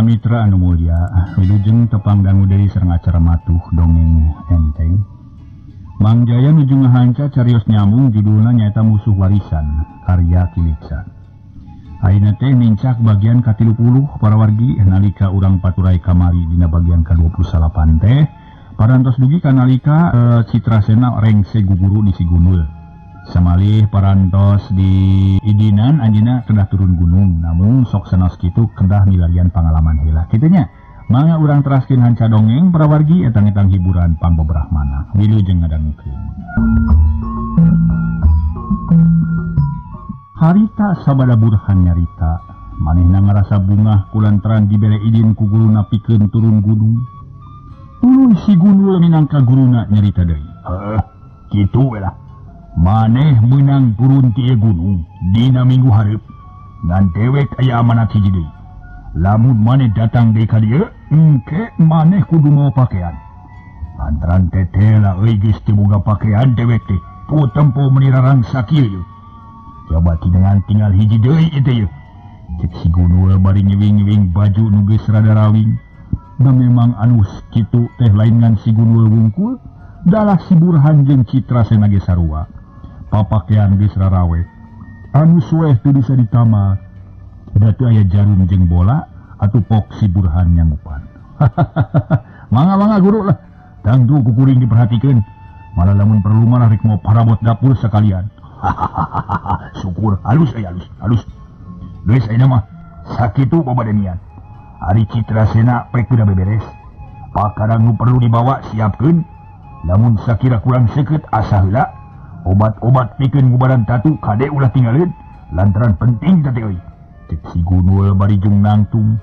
Mitra anu mulia, wilujeng tepang dangu deui sareng acara matuh dongeng enteng. Mang Jaya nuju ngahanca carios nyambung judulna nyaeta Musuh Warisan karya Kiliksa. Ayeuna teh nincak bagian ka-30 para wargi nalika urang paturai kamari dina bagian ka-28 teh parantos dugi ka nalika Citrasena rengse guguru di Sigunul. Samalih parantos di idinan anjeunna kedah turun gunung, namun sok sanos kitu kedah milarian pangalaman heula. Kitu nya, mangga urang teraskeun hanca dongeng para wargi etang-etang hiburan pangbeberah mana. Wilujeng ngadangukeun. Harita sabada Burhan nyarita, manehna ngarasa bungah kulantaran dibere idin ku guruna pikeun turun gunung. Tuluy si Gunul minangka guruna nyarita deui. Heuh, kitu we lah. Maneh meunang turun ti gunung dina minggu hareup ngan dewek aya amanat hiji deui. Lamun maneh datang deui ka dieu, engke maneh kudu mawa pakaian. Lantaran teteh lah euy geus teu boga pakaian dewek teh, ku tempo meuni rarangsa kieu yeuh. Coba dengan tinggal hiji deui ieu teh yeuh. Cek si Gunul bari ngiwing-ngiwing baju nu geus rada rawing. Da memang anu kitu teh lain ngan si Gunul wungkul, dalah si Burhan jeung Citrasena ge sarua. Papakean geus rarawe anu sueh teu bisa ditama da teu aya jarum jeung bola atuh pok si Burhan nyanggupan. Mangga-mangga guru lah, tangtu ku kuring diperhatikeun, malah lamun perlu malah rek mau parabot dapur sekalian. Syukur halus euy, halus halus geus ayeuna mah sakitu babadanian. Ari Citrasena pek udah beberes, pakarang nu perlu dibawa siapkeun, lamun sakira kurang seukeut asa heula. Obat-obat pikeun ngubaran tatu kade ulah tinggalin lantaran penting teh euy. Cek si Gunul bari jeung nangtung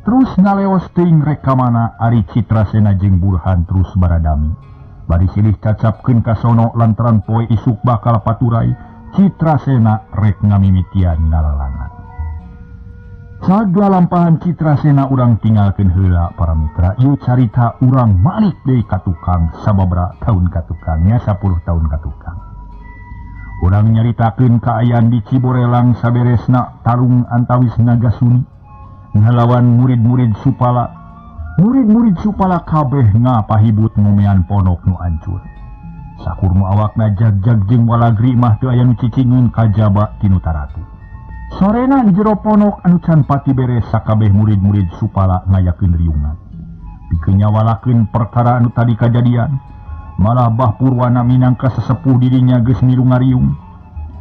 terus ngaleos teuing rek ka mana. Ari Citrasena jeung Burhan terus baradami bari silih cacapkeun ka sono lantaran poe isuk bakal paturai. Citrasena rek ngamimitian ngalalangan. Sagala lampahan Citrasena urang tinggalkeun heula para mitra. Ieu carita urang malik deui ka tukang sababaraha tahun ka tukangnya, 10 tahun ka tukang. Urang nyaritakeun kaayaan di Ciborelang saberesna tarung antawis Nagasuni ngalawan murid-murid Supala. Murid-murid Supala kabeh ngapahibut ngomean ponok nu ancur. Sakurmu awakna jag-jag jeung walagri mah teu aya nu cicingun kajaba tinu taratu. Sorena di jero ponok anu can pati beres sakabeh murid-murid Supala ngayakeun riungan. Pikeun nyawalakeun perkara anu tadi kajadian. Malah Bah Purwana minangka sesepuh dirinya geus milu ngariung.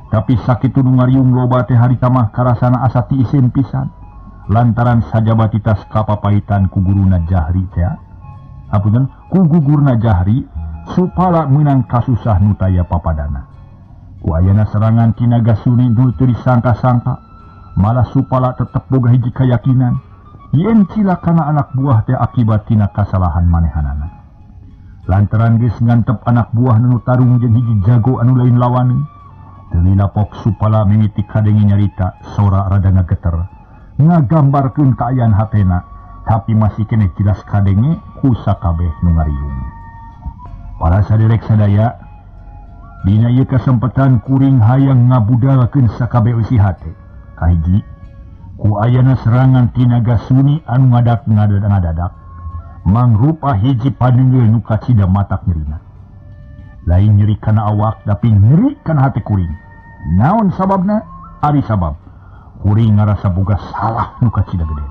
Tapi sakitu nu ngariung loba teh harita mah karasana asa tiiseun pisan. Lantaran sajaba titas kapapahitan ku guruna Jahri teh. Hapunten, ku gugurna Jahri, Supala meunang kasusah nu taya papadana. Ku ayana serangan ti Nagasuni nu teu disangka-sangka, malah Supala tetep boga hiji kayakinan yen cilakana anak buah teh akibat tina kasalahan manehanana. Lantaran geus ngantep anak buah nu tarung jeung hiji jago anu lain lawaneun. Teu lila pok Supala mimiti kadenge nyarita sora rada ngageter ngagambarkeun kaayaan hatena, tapi masih keneh jelas kadenge ku sakabeh nu ngariung. Para saderek sadaya, dina ieu kasempatan kuring hayang ngabudalkeun sakabeh eusi hate. Kahiji, ku ayana serangan ti Nagasuni anu ngadak ngadadak mangrupa hiji panenggel nu kacida matak nyerina. Lain nyeri kana awak tapi nyeri kana hati kuring. Naon sababna? Ari sabab kuring ngarasa boga salah nu kacida gede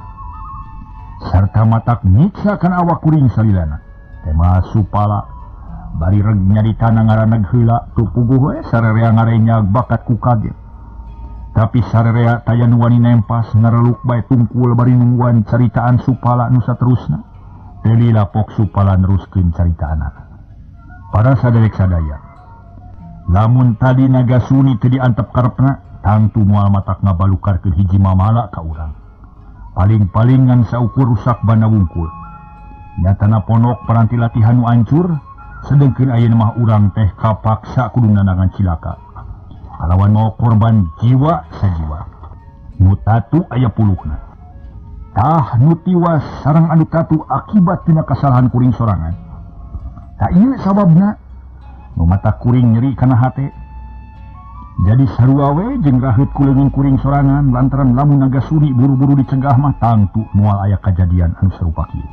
sarta matak nyiksa kana awak kuring salilana. Tema Supala bari reg nyarita ngaraneg heula teu puguh we sarerea ngarenyag bakat ku kaget. Tapi sarerea taya nu wani nempas ngareluk bae tungkul bari nungguan caritaan Supala nu saterusna. Teu lila pok Supala neruskeun caritaanana. Para saderek sadaya, lamun tadi Nagasuni teu diantep karepna, tangtu moal matak ngabalukarkeun hiji mamala ka urang. Paling-paling ngan saukur rusak bana wungkul. Nyatana ponok paranti latihan nu ancur, sedengkeun ayeuna mah urang teh kapaksa kudu nanangan cilaka. Kalawan mau korban jiwa sajiwa. Nu tatu aya puluhna. Tah nu tiwas sareng anu tatu akibat tina kasalahan kuring sorangan. Tah ieu sababna nu mata kuring nyeri kana hate. Jadi sarua we jeung raheut ku leungeun kuring sorangan lantaran lamun naga suri buru-buru dicegah mah tangtu moal aya kajadian anu sarupa kieu.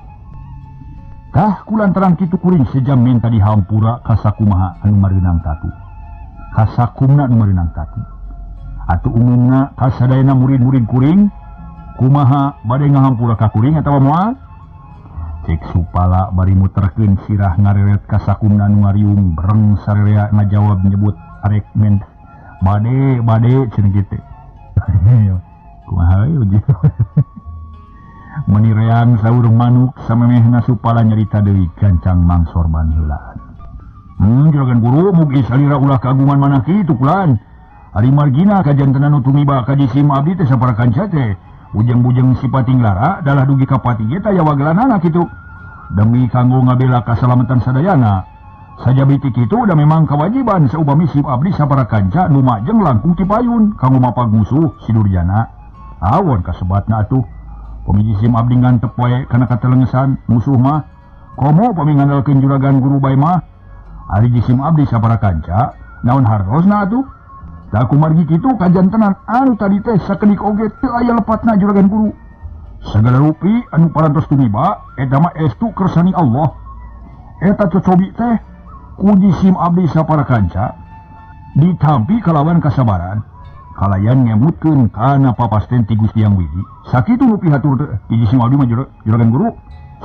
Tah kulantaran kitu kuring sejam minta dihampura ka sakumaha anu mareunang tatu. Kasakumna anu mareunang tatu. Atuh umumna kasadayana murid-murid kuring kumaha bade ngahampura ka kuring atawa moal? Cek Supala bari muterkeun sirah ngareret ka sakumna anu ngariung breng sarerea ngajawab nyebut arek men bade bade cenah kitu. Kumaha we uji. Meuni reang saur manuk samemehna Supala nyarita deui gancang Mang Sorban heulaan. Juragan guru mugi salira ulah kagungan manah kitu kulan. Ari margina kajantenan nu tumiba ka jisim abdi teh sapara kanca teh. Ujang-bujang sipating lara dalah dugi ka pati ge taya wagelanana kitu. Demi kanggo ngabela kasalamatan sadayana. Sajabi ti kitu da memang kewajiban saupami sim abdi sapara kanca nu majeng langkung ti payun kanggo mapag musuh si Durjana. Awon kasebatna atuh. Pami sim abdi ngantep wae kana katelengesan musuh mah. Komo pami ngandalkeun juragan guru bae mah. Ari jisim abdi sapara kanca naon hartosna atuh. Da kumargi kitu kajantenan anu tadi teh sakedik oge teu aya lepatna juragan guru. Sagala rupi anu parantos tumiba eta mah estu kersani Allah. Eta cocobi teh ku jisim abdi sapara kanca ditampi kalawan kasabaran kalayan ngemutkeun kana papasten ti Gusti Yang Widi. Sakitu nu pihatur teh ti jisim abdi mah juragan guru.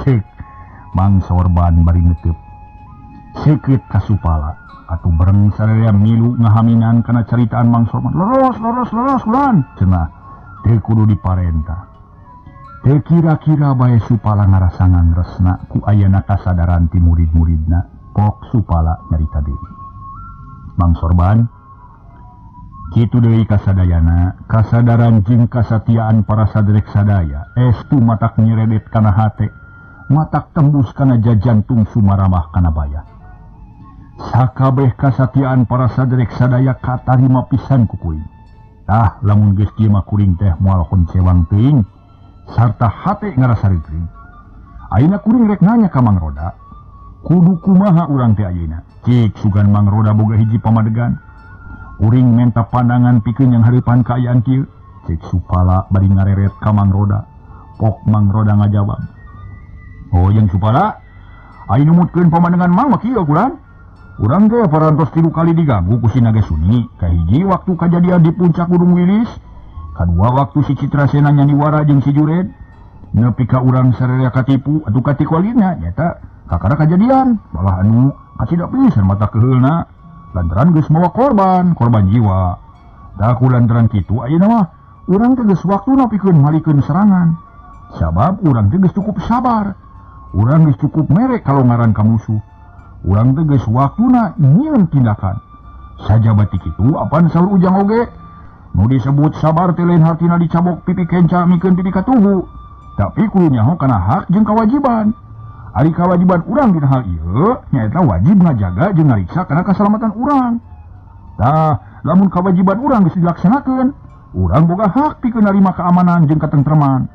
Ceuk Mang Sorban bari neuteub seukeut ka Supala. Atuh bareng sararea milu ngahaminan kana caritaan Mang Sorban. Leros leros leros kulan cenah teu kudu diparentah. Teu kira-kira bae Supala ngarasa ngangresna ku ayana kasadaran ti murid-muridna. Pok Supala nyarita deui. Mang Sorban kitu deui kasadayana, kasadaran jeung kasatiaan para saderek sadaya estu matak nyeredet kana hate, matak tembus kana jajantung sumaramah kana baya. Sakabeh kasatiaan para saderek sadaya katarima pisan ku kuring. Tah lamun geus kieu mah kuring teh moal honcewang teuing sarta hate ngarasa ritring. Ayeuna kuring rek nanya ka Mang Roda, kudu kumaha urang teh ayeuna? Cik sugan Mang Roda boga hiji pamadegan. Kuring menta pandangan pikeun yang hareupan kaayaan kieu. Cek Supala bari ngareret ka Mang Roda. Pok Mang Roda ngajawab. Oh yang Supala, ayeuna numutkeun pamandangan Mang mah kieu kulan. Urang teh parantos 3 kali diganggu ku si Naga Suni. Kahiji waktu kajadian di puncak Gunung Wilis, kadua waktu si Citrasena nyandiwara jeung si Jured. Nepi ka urang sararea katipu atuh katikolina nyata kakara kajadian malah anu kacida pisan mata keheulna lantaran geus mawa korban, korban jiwa. Da ku lantaran kitu ayeuna mah urang teh geus waktuna pikeun malikeun serangan. Sabab urang teh geus cukup sabar. Urang geus cukup mere kalongaran ka musuh. Urang teh geus waktuna nyieun tindakan. Sajabati kitu apan saur Ujang oge nu disebut sabar teh lain hartina dicabok pipi kenca mikeun pipi katuhu. Tapi kudu nyaho kana hak jeung kawajiban. Ari kawajiban urang dina hal ieu nyaeta wajib ngajaga jeung ngariksa kana kasalamatan urang. Tah, lamun kawajiban urang geus dilaksanakeun, urang boga hak pikeun narima keamanan jeung katentreman.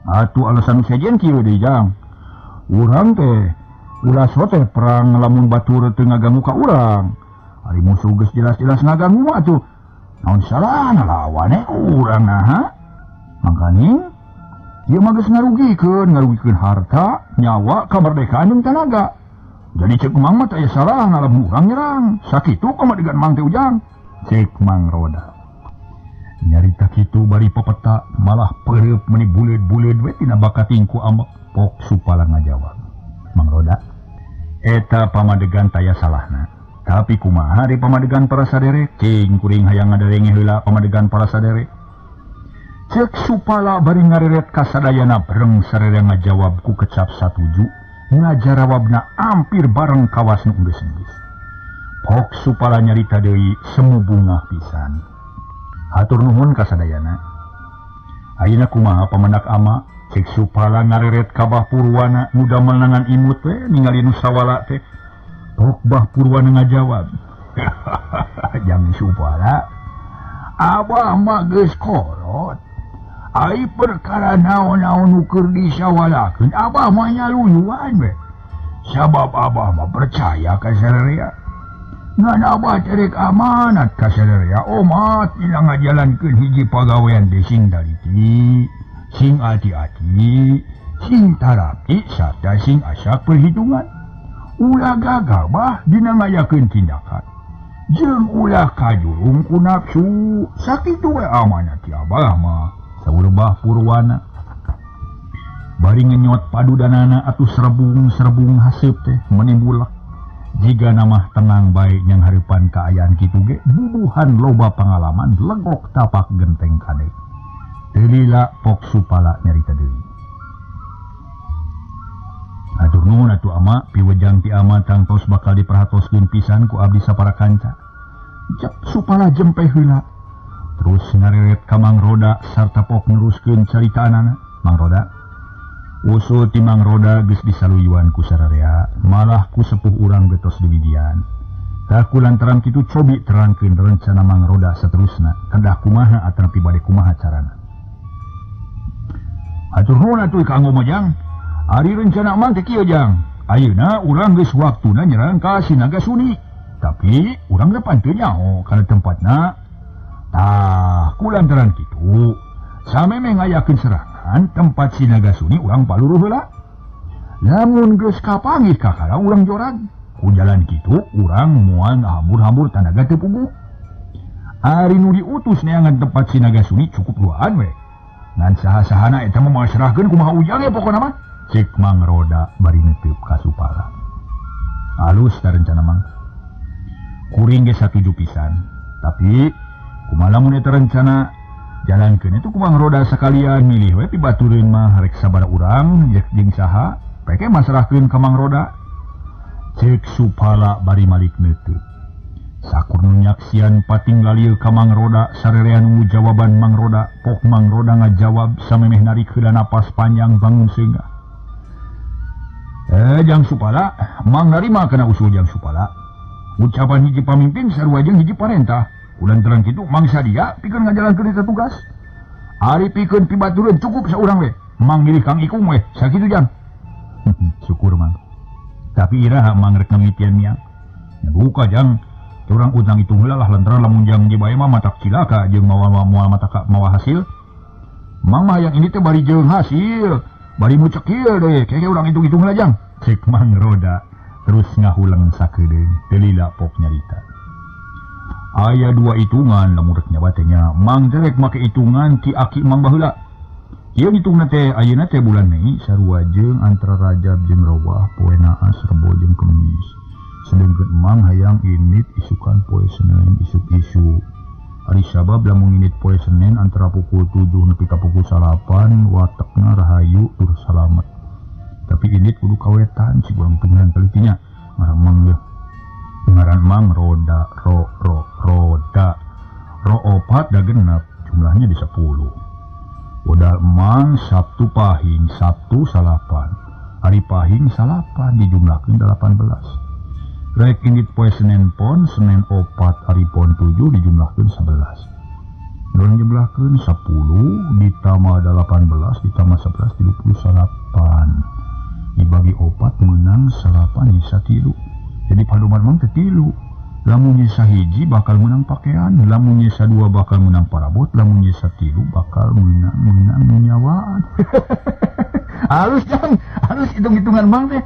Atuh alasan sejen kieu deui Jang. Urang teh ulah teh perang lamun batur teu ngaganggu ka urang. Ari musuh geus jelas-jelas ngaganggu mah atuh naon salahna lawan urang naha? Mangkaning ieu mah geus ngarugikeun harta, nyawa, kamerdekaan jeung tanaga. Jadi cek Mang mah teh aya salahna lamun urang nyerang. Sakitu pamadegan Mang teh Ujang. Cek Mang Roda. Nyarita kitu bari pepeta malah pereup meuni buleud-buleud we tina bakating ku ambek. Pok Supala ngajawab. Mang Roda, eta pamadegan taya salahna. Tapi kumaha ari pamadegan para saderek? Cing kuring hayang ngadarenge heula pamadegan para saderek. Cek Supala bari ngareret kasadayana breng sarere ngajawab ku kecap satuju, ngajarawabna ampir bareng kawas nu geus-geus. Pok Supala nyarita deui semu bungah pisan. Hatur nuhun kasadayana. Ayeuna kumaha pamendak ama? Cek Supala ngareret ka Bah Purwana nu damel nangan imut we ningali nu sawala teh. Pok Bah Purwana ngajawab. Jang Supala, abah mah geus kolot. Ai perkara naon-naon nu keur disawalakeun abah mah nyaluyuan we. Sabab abah mah percaya ka sararea. Ngan abah terek amanat ka sadaya omat dina ngajalankeun hiji pagawean teh sing daliti, sing ati-ati, sing tarapi sarta sing asak perhitungan. Ulah gagal bah dina ngayakeun tindakan. Jeung ulah kajurung ku nafsu. Sakitu we amanat ti abah mah. Saur Bah Purwana. Bari ngenyot padudanana atuh serebung-serebung haseup teh menimbulak. Jiga namah tenang bae nyang hareupan kaayaan kitu ge bubuhan loba pangalaman legok tapak genteng kade. Teu lila Pok Supala nyarita deui. Atur nuhun atuh ama piwejang ti ama tangtos bakal diperhatoskeun pisan ku abdi sapara kanca. Jep Supala jempe heula. Terus ngareret ka Mang Roda sarta Pok neruskeun caritaanana. Mang Roda usul ti Mang Roda geus disaluyuan ku sararea, malah ku sepuh urang getos diwidian. Tah ku lantaran kitu cobi terangkeun rencana Mang Roda saterusna, kedah kumaha atanapi bade kumaha carana. Atur nuhun atuh kanggo mojang. Ari rencana Mang teh kieu jang. Ayeuna urang geus waktuna nyerang ka Sinaga Suni. Tapi urang teh pan teu nyaho kana tempatna. Tah ku lantaran kitu samemeh ngayakeun serangan tempat Sinaga Suni urang paluruh heula. Lamun geus kapanggih kakara urang jorag. Ku jalan kitu urang moal ngahambur-hambur tanaga teu puguh. Ari nu diutus neangan tempat Sinaga Suni cukup duaan we. Ngan saha-sahana eta mah moal serahkeun kumaha ujang ye pokona mah. Cek Mang Roda bari neteup ka Supala. Alus ta rencana Mang. Kuring ge satuju pisan. Tapi kumaha lamun eta rencana jalankeun itu ku Mang Roda sakalian milih we pibatureun mah rek sabaraha urang jeung saha peke masrahkeun ka Mang Roda. Cek Supala bari malik neuteuk. Sakur nu nyaksian pating lalieuk ka Mang Roda sarerea nunggu jawaban Mang Roda. Pok Mang Roda ngajawab samemeh narik heula napas panjang bangun seungah. Jang Supala, Mang narima kana usul Jang Supala. Ucapan hiji pamimpin sarua jeung hiji parentah. Kulantaran kitu Mang sadia pikeun ngajalankeun eta tugas. Ari pikeun pibatureun cukup saurang we. Mang milih Kang Ikung we, sakitu jang. Syukur Mang. Tapi iraha Mang rek ngamitian miang. Buka jang, urang utang hitung heula lah lantaran lamun jang je bae mah matak cilaka jeung mawa moal matak mawa hasil. Mang mah yang ini teh bari jeung hasil, bari mucekil deui, keke urang hitung-hitung heula jang. Cek Mang Roda terus ngahuleng sakedeung, teu lila Pok nyarita. Aya dua hitungan lamun rek nyawa teh nya. Mang teh rek make hitungan ti aki Mang baheula. Ieu hitungna teh ayeuna teh bulan Mei sarua jeung antara Rajab jeung Rawah, poe naas Rebo jeung Kemis. Sedengkeun Mang hayang init isukan poe Senin isuk-isuk. Ari sabab lamun init poe Senin antara pukul 7 nepi ka pukul 8 watekna rahayu tur salamet. Tapi init kudu kawetan si urang hitungan kalitinya. Ngaran Mang yeuh. Ngaran Mang Roda ro ro roda ro opat da genep jumlahnya di 10. Modal Mang Sabtu pahing Sabtu salapan hari pahing salapan dijumlahkeun 18. Rek indit poe Senin pon Senin opat hari pon 7 dijumlahkeun 11. Urang jumlahkeun 10 ditambah 18 ditambah 11 38. Dibagi opat menang salapan nyisa 3. Jadi paduman Mang teh 3. Lamun nyisa hiji bakal menang pakaian, lamun nyisa 2 bakal menang parabot, lamun nyisa 3 bakal menang nyawaan. Halus jang, halus hitung-hitungan Mang teh.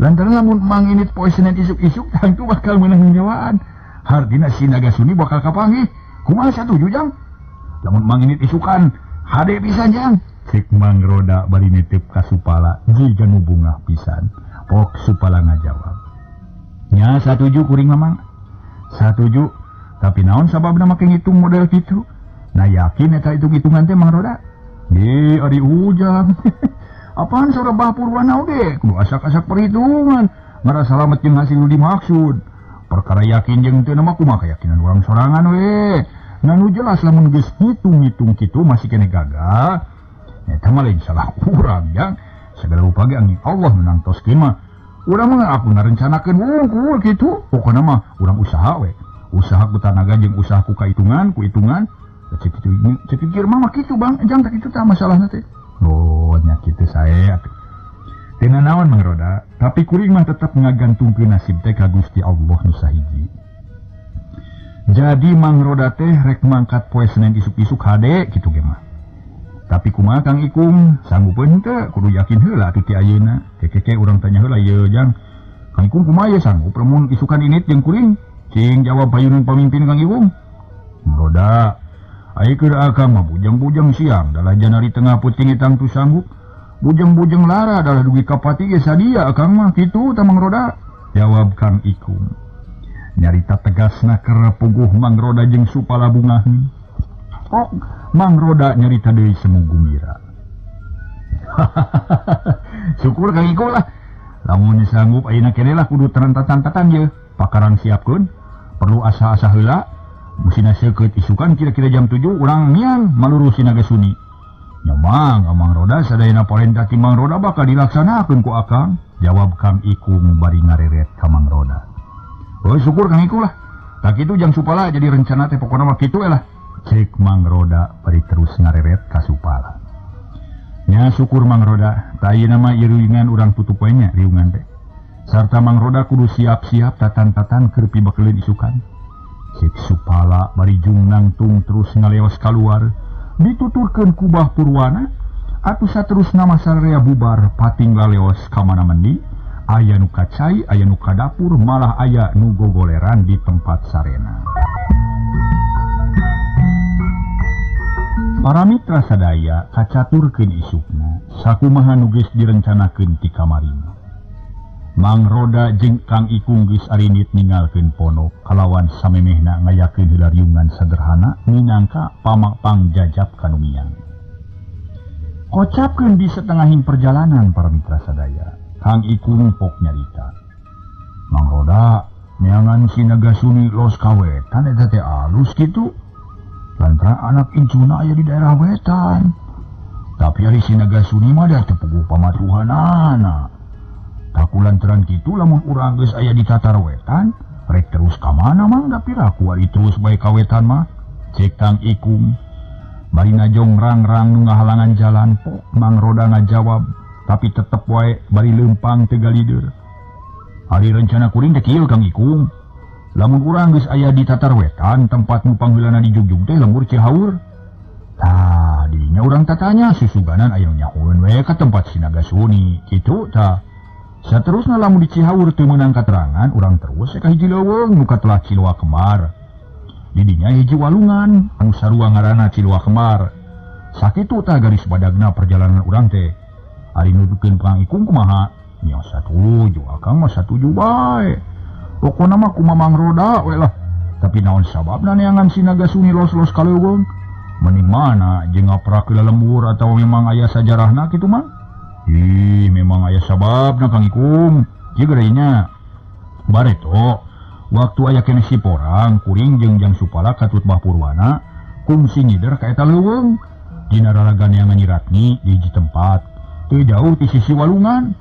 Lantaran lamun Mang ini poe Senin isuk-isuk tangtu bakal menang nyawaan. Hartina Sinaga Suni bakal kapanggih. Kumaha satuju jang? Lamun Mang ini isukan hade pisan jang. Cek Mang Roda bari nitip ka Supala jiga nu bungah pisan. Pok Supala ngajawab. Nya satuju kuring Mamang. Satuju, tapi naon sababna make ngitung model kitu? Nah yakin eta hitung-hitungan teh Mang Roda? Ih, ari ujang. Apaan saur Bah Purwana oge? Kudu asak-asak perhitungan. Ngarasa salamet jeung hasil nu dimaksud. Perkara yakin jeung teu mah kumaha keyakinan urang sorangan we. Ngan nu jelas lamun geus ngitung-ngitung kitu masih keneh gagal. Eta mah lain salah urang jang. Segala rupa ge angin Allah nu nangtoskeun mah. Urang mah aku ngarencanakeun wungkul kitu. Pokona mah urang usaha we. Usaha ku tanaga jeung usaha ku kahitungan, ku hitungan. Cek kitu, cek pikir mah kitu Bang, jang tak kitu tah masalahna teh. Oh, nya kitu sae atuh. Teu nanaon Mang Roda, tapi kuring mah tetep ngagantungkeun nasib teh ka Gusti Allah nu sahiji. Jadi Mang Roda teh rek mangkat poe Senin isuk-isuk hade kitu ge mah. Tapi kumaha Kang Ikung sanggupeun teu kudu yakin heula atuh ti ayeuna. Kekeke urang tanya heula ieu jang. Kang Ikung kumaha ye sanggup lamun isukan init jeung kuring? Cing jawab payunun pamimpin Kang Ikung. Roda ai keur akang mah bujang-bujang siang dalah janari tengah peuting tang tu sanggup. Bujang-bujang lara dalah dugi ka pati ge sadia akang mah kitu ta Mang Roda. Jawab Kang Ikung. Nyarita tegasna keur puguh Mang Roda jeung Supala bungah. Kok Mang Roda nyarita deui semu gumira. Syukur Kang Ikung lah. Lamun sanggup ayeuna keneh lah kudu terentatan-tatan ye. Pakarang siapkeun, perlu asa-asa heula. Musina seukeut isukan kira-kira jam 7 urang miang maluru Sinaga Suni. Nya Mang, Mang Roda sadayana parentah ti Mang Roda bakal dilaksanakeun ku akang. Jawab Kang Ikung bari ngareret ka Mang Roda. Oh syukur Kang Ikung lah. Tak kitu jang Supala jadi rencana teh pokona mah kitu lah. Cek Mang Roda bari terus ngareret ka Supala. Nya syukur Mang Roda, tah ayeuna mah ieu riungan urang tutup we nya riungan teh. Sarta Mang Roda kudu siap-siap tatan-tatan keur pibakeleun isukan. Cek Supala bari jung nangtung terus ngaleos kaluar, dituturkeun ku Bah Purwana, atuh saterusna mah sararea bubar pating laleos ka mana mendi. Aya nu ka cai, aya nu ka dapur, malah aya nu gogoleran di tempat sarena. Para mitra sadaya kacaturkeun isukna, sakumaha nu geus direncanakeun ti kamarina. Mang Roda jeung Kang Ikung geus arinit ninggalkeun pondok kalawan samemehna ngayakeun heula riungan sederhana minangka pamapang jajab ka nu miang. Kocapkeun di setengahing perjalanan para mitra sadaya. Kang Ikung pok nyarita. Mang Roda neangan Sinaga Suni los ka wetan eta teh alus kitu. Lantaran anak incuna aya di daerah wetan. Tapi ari Sinaga Suni mah da teu puguh pamatuhanana. Taku lantaran kitu lamun urang geus aya di tatar wetan, rek terus ka mana Mang da piraku ari terus bae ka wetan mah. Cek Kang Ikung. Bari najong rang-rang nu ngahalangan jalan pok Mang Roda ngajawab. Tapi tetep wae bari leumpang teu galider. Ari rencana kuring teh kieu Kang Ikung. Lamun urang geus aya di tatar wetan tempat nu pangheulana di Jugjug teh lembur Cihaur. Tah, didinya urang tatanya susuganan aya nyahoeun we ka tempat Sinaga Suni kitu tah. Saterusna lamun di Cihaur teu meunang katerangan urang terus ka hiji leuweung nu katelah Ciloa Kembar. Didinya hiji walungan anu sarua ngaranna Ciloa Kembar. Sakitu tah garis badagna perjalanan urang teh. Ari nudukeun Kang Ikung kumaha? Nya satuju, akang mah satuju bae. Pokona mah kumaha Mang Roda we lah. Tapi naon sababna neangan Sinaga Suni los-los ka leuweung? Mending mana jeung ngaprak ke lembur atawa memang aya sajarahna kitu mah? Ih, memang aya sababna Kang Ikung. Kieu gerenya. Bareto, waktu aya keneh si porang kuring jeung Jang Supala katut Bah Purwana kungsi ngider ka eta leuweung. Dina raragan neangan Nyi Ratni di hiji tempat. Teu jauh ti sisi walungan.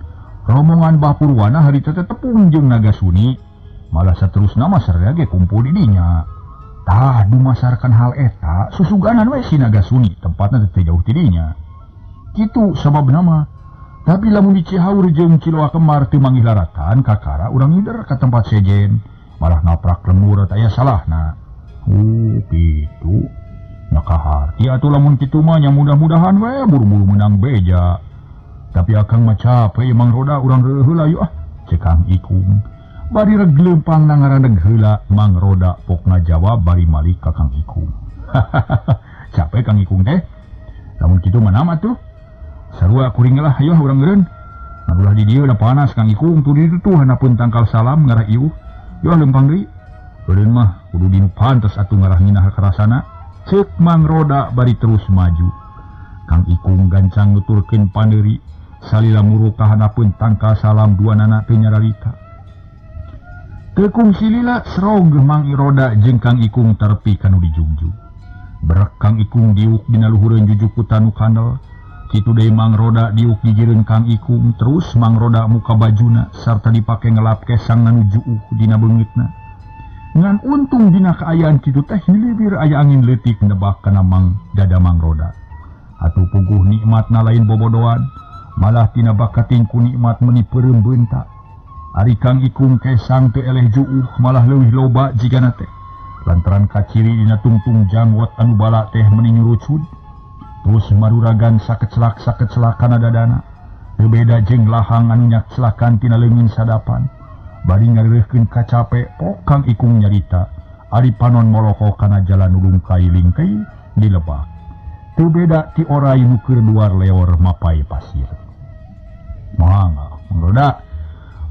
Rombongan Bah Purwana harita teh tepung jeung Naga Suni. Malah saterusna mah sararea ge kumpul di dinya. Tah dumasarkan hal eta susuganan we si Naga Suni tempatna teh jauh ti dinya. Kitu sababna mah. Tapi lamun di Cihaur jeung Ciloa Kemar teu manggih laratan kakara urang ngider ka tempat sejen. Malah ngaprak lemur aya salahna. Oh kitu. Nya kaharti atuh lamun kitu mah nya mudah-mudahan we buru-buru menang beja. Tapi akang mah capek Mang Roda urang reueuh heula yeuh ah. Cek Kang Ikung. Bari reg leumpang na ngaraneg heula Mang Roda pok ngajawab bari malik ka Kang Ikung. Capek Kang Ikung teh. Lamun kitu mah nama tuh. Sarua kuring lah hayoh urang eureun. Ulah di dieu da panas Kang Ikung tuh di ditu tuh hanapun tangkal salam ngarah iuh. Yeuh leumpang deui. Eureun mah kudu dinu pantes atuh ngarah nginah karasana. Cek Mang Roda bari terus maju. Kang Ikung gancang nuturkeun pandeuri. Salila muruk kahanapeun tangkal salam dua nana teu nyararita. Teu kungsi lila serog Mang Roda jeung Kang Ikung terpi kanu dijugjug. Berek Kang Ikung diuk dina luhureun jujukutan nu kandel. Kitu deui Mang Roda diuk digireun Kang Ikung, terus Mang Roda muka bajuna sarta dipake ngelap kesang nu juuh dina beungeutna. Ngan untung dina kaayaan kitu teh hilibir aya angin leutik nebak kana Mang dada Mang Roda. Atuh puguh nikmatna lain bobodoan. Malah tina bakating ku nikmat meni peureum beunta. Ari Kang Ikung kesang teu eleh juuh malah leuwih loba jigana teh. Lantaran kaciri dina tungtung janggot anu bala teh meuni nyurucud. Terus maruragan sakecelak-sakecelak kana dadana. Teu beda jeung lahang anu nyakcelakan tina leungeun sadapan. Bari ngareureuhkeun kacape pok Kang Ikung nyarita ari panon moloko kana jalan nulung kai lingkai di lebak. Teu beda ti orai nu keur luar leor mapai pasir. Mangga, Mang Roda.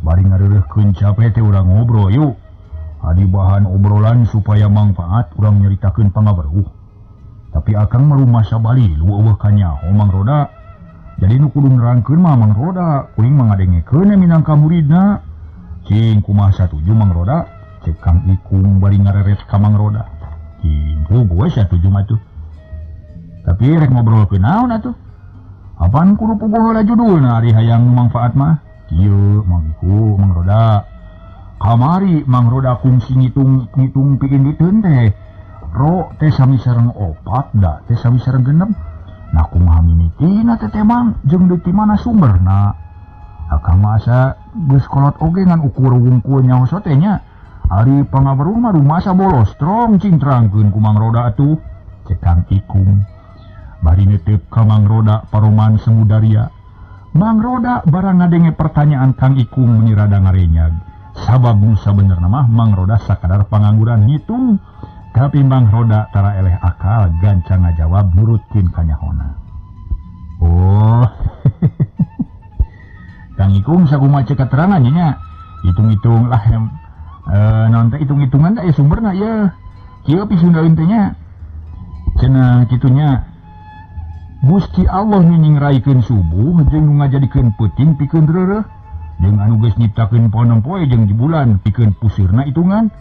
Bari ngareureuhkeun cape teh urang ngobrol yuk. Adi bahan obrolan supaya manfaat urang nyaritakeun pangaweruh. Tapi akang mah rumasa bali lu eueuh kanyaho Mang Roda. Jadi nu kudu nerangkeun mah Mang Roda, kuring mah ngadengekeun minangka muridna. Cing kumaha satuju Mang Roda? Cek Kang Ikung bari ngareret ka Mang Roda. Cing gue satuju mah tuh. Tapi rek ngobrolkeun naon atuh? Apaan kudu puguh heula judulna ari hayang manfaat mah? Kieu Mang Ikung, Mang Roda. Kamari Mang Roda kungsi ngitung piinditeun teh. Ro teh sami sareng opat da teh sami sareng genep. Nah kumaha mimitina teh teh Mang jeung deui ti mana sumberna? Akang mah asa geus kolot oge ngan ukur wungkul nyaho teh nya. Ari pangaweruh mah rumasa bolos strong cing terangkeun ku Mang Roda atuh. Cek Kang Ikung. Bari netep ka Mang Roda paroman semudaria. Mang Roda barang ngadenge pertanyaan Kang Ikung meuni rada ngarenyag. Sabab nu sabenerna mah Mang Roda sakadar pangangguran ngitung. Tapi Mang Roda tara eleh akal gancang ngajawab nurutkeun kanyahona. Oh. Kang Ikung sakumaha cek katerangan nya. Hitung-hitung lah naon teh hitung-hitungan teh aya sumberna ieu. Kieu pisundaeun teh nya. Cenah kitu nya. Gusti Allah nu nyingraikeun subuh jeung nu ngajadikeun peuting pikeun reureuh. Jeung anu geus nyiptakeun poe jeung di bulan pikeun pusirna hitungan.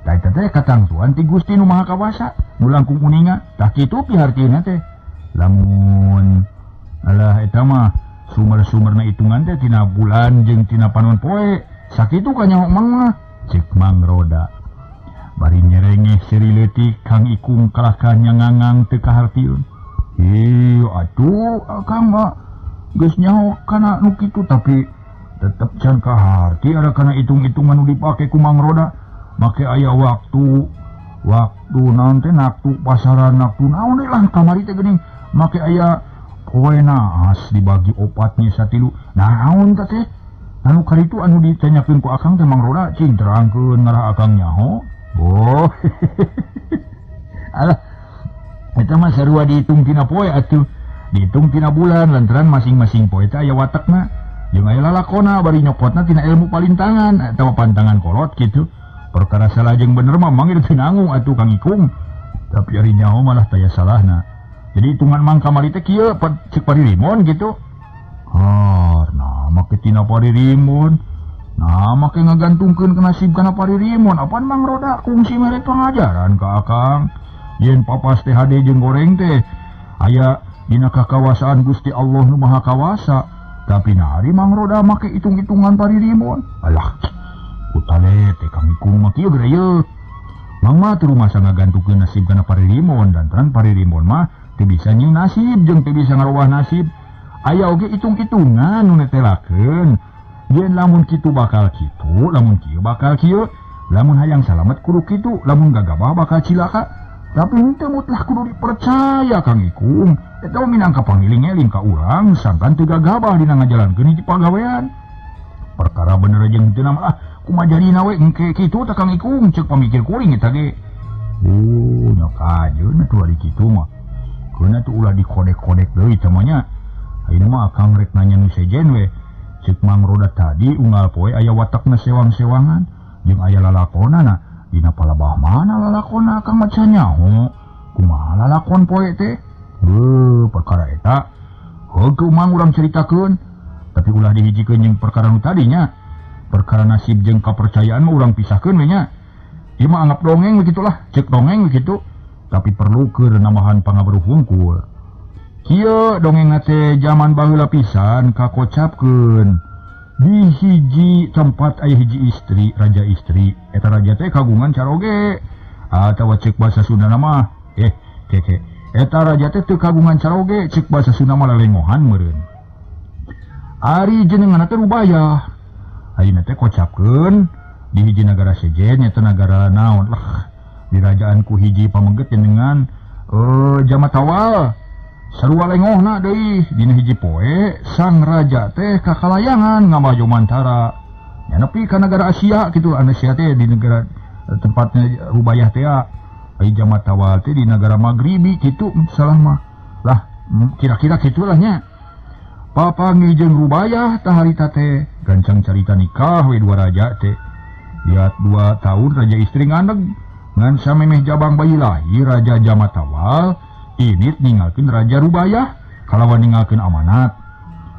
Tah eta teh katangtuan ti Gusti nu Maha Kawasa, nu langkung uninga. Tah kitu pihartina teh. Lamun alah eta mah sumber-sumberna hitungan teh tina bulan jeung tina panon poe. Sakitu kanyaho Mang mah. Cek Mang Roda. Bari nyerengeh seuri leutik Kang Ikung kalahka nyangangang teu kahartieun. Ih, atuh akang mah geus nyaho kana nu kitu tapi tetep can kaharti ada kana hitung-hitungan nu dipake ku Mang Roda. Make aya waktu naon teh naktu pasaran naktu naon deui lah kamari teh geuning make aya poe naas dibagi opatnya satilu naon teh teh anu karitu anu ditanyakeun ku akang teh Mang Roda cing terangkeun ngarah akang nyaho. Oh. Alah eta mah sarua dihitung tina poe atuh dihitung tina bulan lantaran masing-masing poe teh aya watekna jeung aya lalakona bari nyokotna tina ilmu palintangan atawa pantangan kolot kitu. Perkara salah jeung bener mah mangir teu nanggung atuh Kang Ikung. Tapi ari nyaho malah taya salahna. Jadi hitungan Mang kamari teh kieu cek paririmon kitu. Har, nah make tina paririmon. Nah make ngagantungkeun ke nasib kana paririmon. Apaan Mang Roda kungsi mere pangajaran ka akang. Yen papas teh hade jeung goreng teh aya dina kakawasaan Gusti Allah nu Maha Kawasa. Tapi nah ari Mang Roda make hitung-hitungan paririmon. Alah, utale teh Kang Ikung mah kieu geura ieu. Mang mah teu rumasa ngagantungkeun nasib kana paririmon lantaran paririmon mah teu bisa nyeung nasib jeung teu bisa ngarobah nasib. Aya oge hitung-hitungan nu netelakeun. Yen lamun kitu bakal kitu, lamun kieu bakal kieu, lamun hayang salamet kudu kitu, lamun gagabah bakal cilaka. Tapi henteu mutlak kudu dipercaya Kang Ikung. Eta mah minangka pangiling-eling ka urang sangkan teu gagabah dina ngajalankeun hiji pagawean. Perkara bener jeung henteu mah ah kumaha jarina we engke kitu tah Kang Ikung ceuk pamikir kuring eta ge. Oh, nya kajeun atuh ari kitu mah. Keuna tuh ulah dikodek-kodek deui teh mah nya. Ayeuna mah akang rek nanya nu sejen we. Ceuk Mang Roda tadi unggal poe aya watekna sewang-sewangan jeung aya lalakonana. Dina palabah mana lalakon akang mah can nyaho. Kumaha lalakon poe teh? Beuh, perkara eta heuh Mang urang caritakeun. Tapi ulah dihijikeun jeung perkara nu tadi nya. Perkara nasib jeung kapercayaan mah urang pisahkeun we nya. Ieu mah anggap dongeng begitulah, ceuk dongeng begitu. Tapi perlu keur nambahan pangaweruh hungkul. Kieu dongeng teh jaman baheula pisan kakocapkeun. Di hiji tempat aya hiji istri, raja istri. Eta raja teh kagungan caroge. Atawa ceuk bahasa Sunda mah, keke. Eta raja teh teu kagungan caroge, ceuk bahasa Sunda mah lalengohan meureun. Ari jenenganna teh rubayah. Ayeuna teh kocapkeun di hiji nagara sejen nyata nagara naon lah. Dirajaan ku hiji pameget jenengan Jamatawal. Sarua lengohna deui dina hiji poe sang raja teh kakalayangan ngamajo mantara. Nya nepi ka nagara Asia kitu, Asia teh di negara tempatnya Rubayah teh. Ai Jamatawal teh di nagara Maghribi kitu salah mah. Lah kira-kira kitulah nya. Papanggih jeung Rubayah tah harita teh gancang carita nikah we dua raja teh. Lihat 2 tahun raja istri nganeg ngan samemeh jabang bayi lahir Raja Jamatawal init ninggalkeun Raja Rubayah kalawan ninggalkeun amanat.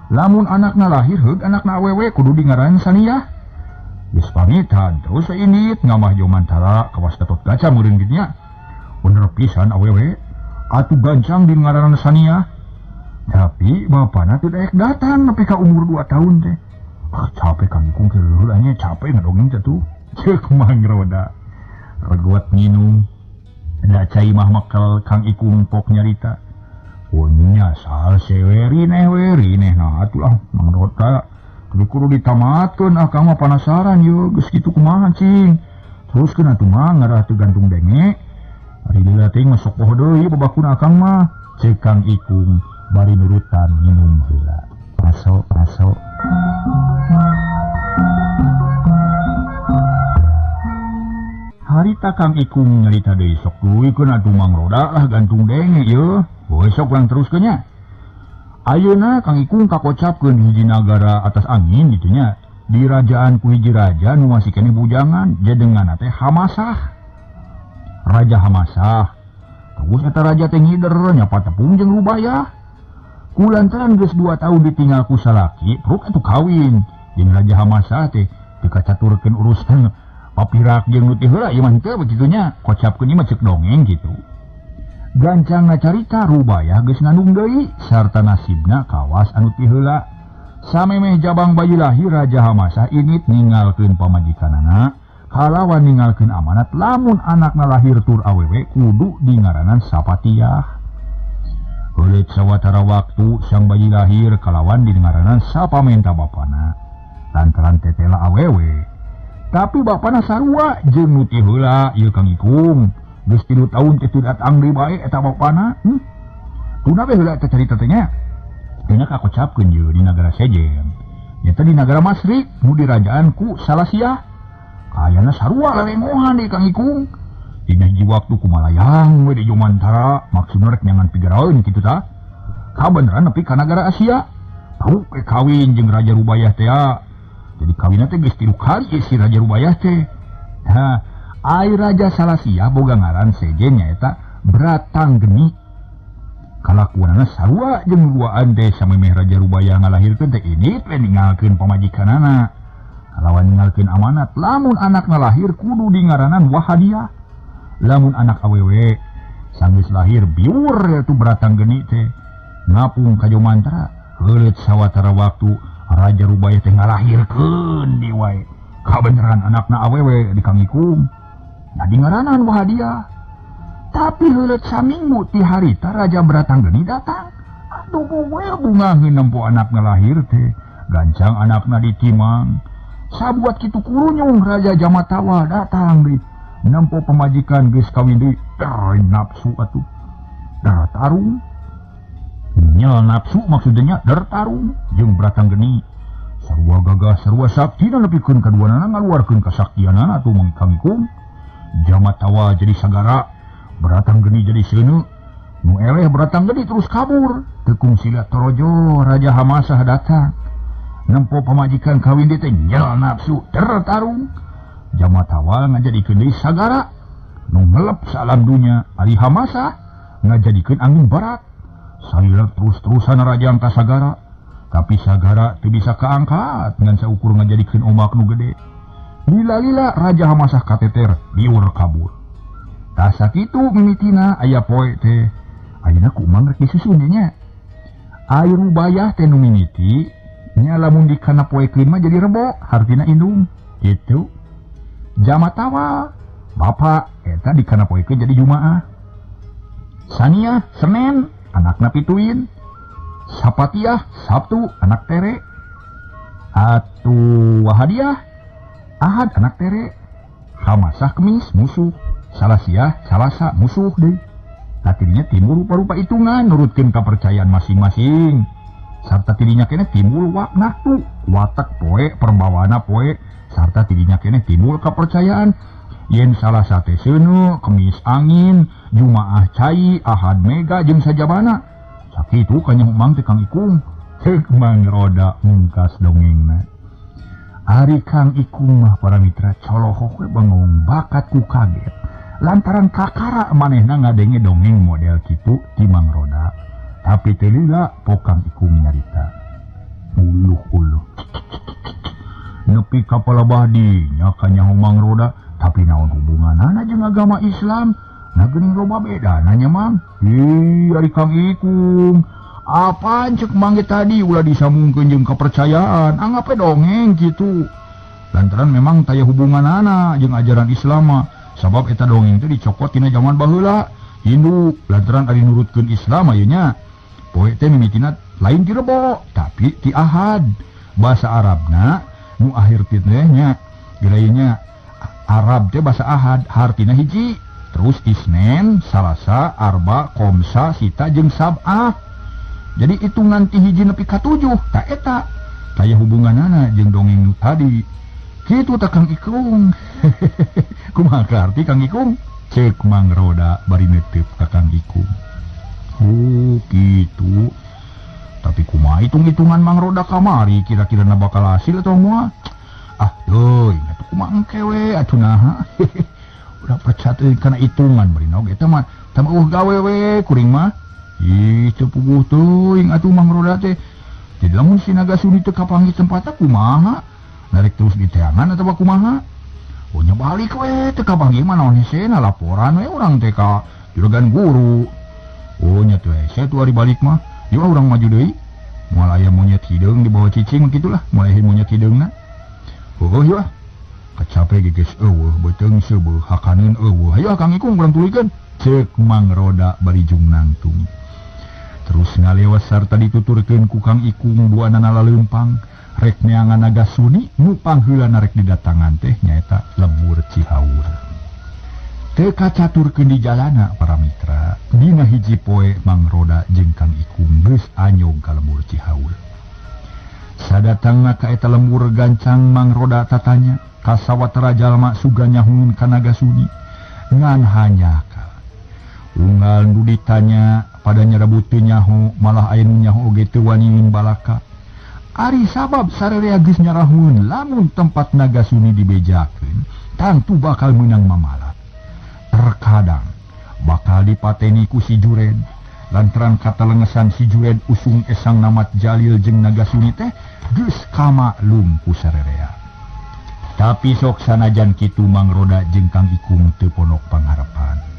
Lamun anakna lahir heug anakna awewe kudu dingaran Saniah. Geus pamitan terus init ngamah Jomantara kawas Gatot Kaca meureun kitu nya. Bener pisan awewe atuh gancang dingaranan Saniah. Tapi bapana teu daek datang nepi ka umur 2 tahun teh. Ah capek Kang Ikung teh heula nya capek ngadongeng teh tuh. Ceuk Mang Roda. Reguat nginum. Da cai mah makel Kang Ikung pok nyarita. Punya sal sewerineh werineh nah atuh lah Mang Roda. Kudu kudu ditamatkeun ah Kang mah panasaran yeuh geus kitu kumaha cing. Teruskeun atuh mah ngarah teu gantung denge. Ari lila teh mah sok poho deui babakuna Akang mah. Ceuk Kang Ikung bari nurutan minum heula. Masuk masuk. Harita Kang Ikung nyarita deui sok leuwikeun atuh Mang Roda lah gantung denge yeuh. Besok urang teruskeun nya. Ayeuna Kang Ikung kakocapkeun hiji nagara atas angin kitu nya. Di rajaan ku hiji raja nu masih keneh bujangan jedenganna teh Hamasah. Raja Hamasah. Terus eta raja teh ngider nyapa tepung jeung Rubayah. Kulantaran geus 2 tahun ditinggal ku salaki, pruk atuh kawin. Jeung Raja Hamasah teh teu kacaturkeun urusan papirak jeung nu teh heula ieu mah henteu begitu nya. Kocapkeun ieu mah ceuk dongeng kitu. Gancangna carita Rubayah geus ngandung deui sarta nasibna kawas anu ti heula. Samemeh jabang bayi lahir Raja Hamasah init ninggalkeun pamajikanana kalawan ninggalkeun amanat lamun anakna lahir tur awewe kudu dingaranan Sapatiah. Heuleut sawatara waktu sang bayi lahir kalawan dingaranan Sapamenta bapana lantaran tetela awewe. Tapi bapana sarua jeung nu ti heula ieu Kang Ikung. Geus 3 tahun teh teu datang deui bae eta bapana. Tuna we heula eta carita teh nya. Teu kakocapkeun ieu di nagara sejen. Nyata di nagara Masrik nu dirajaan ku Salasiah. Kayana sarua lalengohan deui Kang Ikung. Dina hiji waktu kumalayang we di Jomantara maksudna rek nyangan pigaraeun kitu tah. Kabeneran nepi ka nagara Asia. Tau we kawin jeung Raja Rubayah teh. Jadi kawinna teh geus 3 kali si Raja Rubayah teh. Hah, ai Raja Salasiah boga ngaran sejen nyaeta Bratanggeni. Kalakuanana sarua jeung duaan teh samemeh Raja Rubayah ngalahirkeun teh ini teh ninggalkeun pamajikanana. Kalawan ninggalkeun amanat lamun anakna lahir kudu dingaranan Wahadiah. Lamun anak awewe sanggeus lahir biur tu Bratanggeni teh ngapung ka Jomantara. Heuleut sawatara waktu Raja Rubayah teh ngalahirkeun deui wae. Kabeneran anakna awewe di Kang Ikung. Nah dingaranan Wahadiah. Tapi heuleut saminggu ti harita Raja Bratanggeni datang. Aduh we bungaheun nempo anakna lahir teh. Gancang anakna ditimang. Sabuat kitu kurunyung Raja Jamatawal datang deui. Nempo pamajikan geus kawin deui. Nafsu atuh. Dartarung. Nyel nafsu maksudnya dartarung jeung Bratanggeni. Sarua gagah sarua saktina nepikeun kaduanana ngaluarkeun kasaktianana atuh Mang Kang Ikung. Jamatawal jadi sagara, Bratanggeni jadi seuneu. Nu eleh Bratanggeni terus kabur. Teu kungsi torojo Raja Hamasah datang. Nempo pamajikan kawin deui teh nyel nafsu tertarung. Jamatawal ngajadikeun deui sagara nu ngelep saalam dunya. Ari Hamasah ngajadikeun angin barat. Salila terus-terusan raja angka sagara, tapi sagara teu bisa kaangkat ngan saukur ngajadikeun ombak nu gede. Lila-lila Raja Hamasah kateter liur kabur. Tah sakitu mimitina aya poe teh. Ayeuna ku Mang rek disusun nya. Ai Rubayah teh nu mimiti nya lamun dikana poekeun mah jadi rebo, hartina indung. Kitu. Jamatawal bapak eta dikana poekeun jadi Jumaah. Saniah Senin anakna pituin. Sapatiah Sabtu anak tere. Atuh Wahadiah Ahad anak tere. Hamasah Kemis musuh. Salasiah Salasa musuh deui. Tadinya timbul rupa-rupa hitungan nurutkeun kepercayaan masing-masing. Sarta tidinya keneh timbul waktu watak poe perbawana poe sarta tidinya keneh timbul kepercayaan yen Salasa teh seuneu, Kemis angin, Jumaah cai, Ahad mega jeung sajabana. Sakitu kanyaho Mang teh Kang Ikung. Ceuk Mang Roda mungkas dongengna. Ari Kang Ikung mah para mitra colohok we bengong bakat ku kaget. Lantaran kakara manehna ngadenge dongeng model kitu ti Mang Roda. Tapi teu lila pok Kang Ikung nyarita. Uluh-uluh. Nepi ka palebah dinya kanyaho Mang Roda, tapi naon hubunganana jeung agama Islam? Nah geuning loba bedana nya Mang. Ih, ari Kang Ikung. Apaan cek Mang ge tadi ulah disambungkeun jeung kepercayaan, anggap we dongeng kitu. Lantaran memang taya hubunganana jeung ajaran Islam mah, sabab eta dongeng teh dicokot tina zaman baheula Hindu, lantaran ari nurutkeun Islam aya nya. Poe teh mimitina lain ti Rebo, tapi ti Ahad. Bahasa Arabna nu akhir teh nya, geuraynya Arab teh bahasa Ahad, hartina hiji. Terus Isnen, Salasa, Arba, Komsa, Sita jeung Sab'ah. Jadi hitungan ti hiji nepi ka 7, ta eta. Taya hubunganana jeung dongeng nu tadi. Kitu tah Kang Ikung. Kumaha kaarti Kang Ikung? Ceuk Mang Roda bari neuteup ka Kang Ikung. Oh, kitu. Tapi kumaha hitung-hitungan Mang Roda kamari kira-kira na bakal hasil atau moal? Ah, teuing atuh kumaha engke we atuh naha. Udah percaya kana hitungan bari naon eta mah. Tah mah gawe we kuring mah. Ih, teu puguh teuing atuh Mang Roda teh. Jadi lamun si Naga Suni teu kapanggih tempatna kumaha? Narek terus diteangan atawa kumaha? Oh nya balik we teu kapanggih mah naon hesena laporan we urang teh ka juragan guru. Oh nya teu hese tuh ari balik mah. Yeuh urang maju deui. Moal aya monyet hideung dibawa cicing mah kitulah, moal aya monyet hideungna. Heueuh yeuh. Kacape ge geus eueuh beuteung seubeuh hakaneun eueuh. Hayu Kang Ikung urang tuluykeun. Ceuk Mang Roda bari jung nangtung. Terus ngalewas sarta dituturkeun ku Kang Ikung duanana laleumpang rek neangan Naga Suni nu pangheulana rek didatangan teh nyaeta lembur Cihaur. Teu kacaturkeun di jalana para mitra, dina hiji poe Mang Roda jeung Kang Ikung geus anyog ka lembur Cihaur. Sadatangna ka eta lembur gancang Mang Roda tatanya ka sawatara jalma sugan nyahunun ka Naga Suni ngan hanyaka. Unggal nu ditanya pada nyerebut teu nyaho malah aya nu nyaho oge teu wani balaka. Ari sabab sarerea geus nyarahun lamun tempat Naga Suni dibejakeun tangtu bakal meunang mamala. Terkadang bakal dipateni ku si Jured lantaran katalengesan si Jured usung esang namat Jalil jeung Naga Suni teh geus kamaklum ku sarerea. Tapi sok sanajan kitu Mang Roda jeung Kang Ikung teu ponok pangarepan.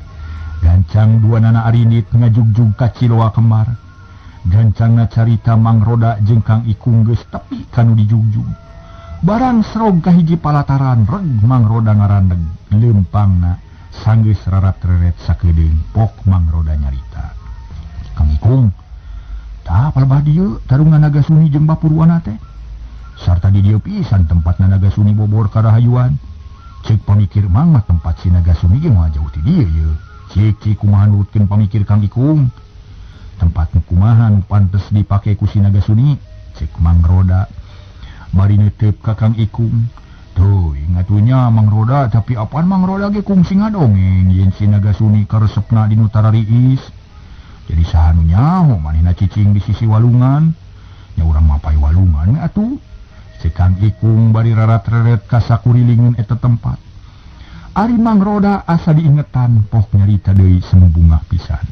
Gancang duanana arinit ngajugjug ka Ciloa kembar. Gancangna carita Mang Roda jeung Kang Ikung geus tepi kanu dijugjug. Barang serog ka hiji palataran reg Mang Roda ngarandeg leumpangna sanggeus rarat-reret sakedeung pok Mang Roda nyarita. Kang Ikung, tah palebah dieu tarungan Naga Suni jeung Bapurwana teh. Sarta di dieu pisan tempatna Naga Suni bobor karahayuan. Ceuk pamikir Mang mah tempat si Naga Suni ge moal jauh ti dieu yeuh. Cik kumaha nurutkeun pamikir Kang Ikung. Tempat nu kumaha nu pantes dipake ku si Naga Suni, ceuk Mang Roda. Bari neuteup ka Kang Ikung. Teuing atuh nya Mang Roda, tapi apaan Mang Roda ge kungsi ngadongeng yen si Naga Suni karesepna di nu tarariis. Jadi saha nu nyaho manehna cicing di sisi walungan. Nya urang mah pae walungan we atuh. Ceuk Kang Ikung bari rarat-reret ka sakurilingeun eta tempat. Ari Mang Roda asa diingetan pok nyarita deui semu bungah pisan.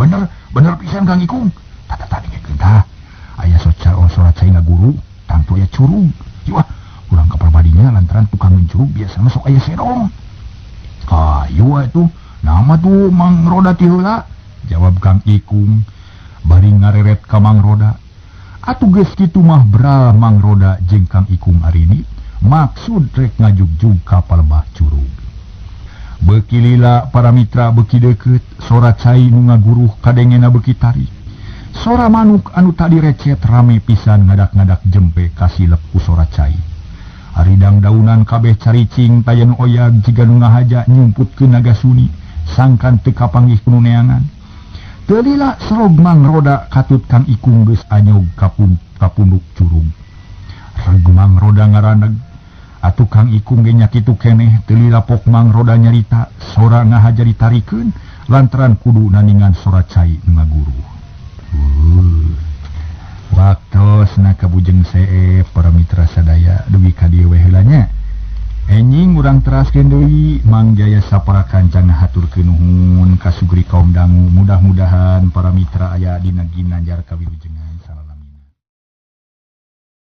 Bener, bener pisan Kang Ikung. Tata tadi geus tah. Aya soca cai ngaguru, tangtu aya curug. Yuh, urang kaprabadinya lantaran tukang curug biasana sok aya serong. Hayu atuh, nama tuh Mang Roda ti heula. Jawab Kang Ikung bari ngareret ka Mang Roda. Atuh geus kitu mah bral Mang Roda jeung Kang Ikung arini. Maksud rek ngajugjug ka palebah curug. Beuki lila para mitra beuki deukeut, sora cai nu ngaguruh kadengena beuki tarik. Sora manuk anu tadi recet rame pisan ngadak-ngadak jempe kasilep ku sora cai. Ari dangdaunan kabeh caricing taya nu oyag jiga nu ngahaja nyumputkeun naga suni sangkan teu kapanggih ku nu neangan. Teu lila serog Mang Roda katut Kang Ikung geus anyog ka punduk curug. Reg Mang Roda ngaraneg atuh Kang Ikung ge nya kitu keneh teu lila pok Mang Roda nyarita sora ngahaja ditarikeun lantaran kudu naningan sora cai nu ngaguruh. Waktosna kabujeng seep para mitra sadaya dugi ka dieu we heula nya. Enjing urang teraskeun deui Mang Jaya sapara kanca ngahaturkeun nuhun ka sugri kaum dangu mudah-mudahan para mitra aya dina ginanjar kawin.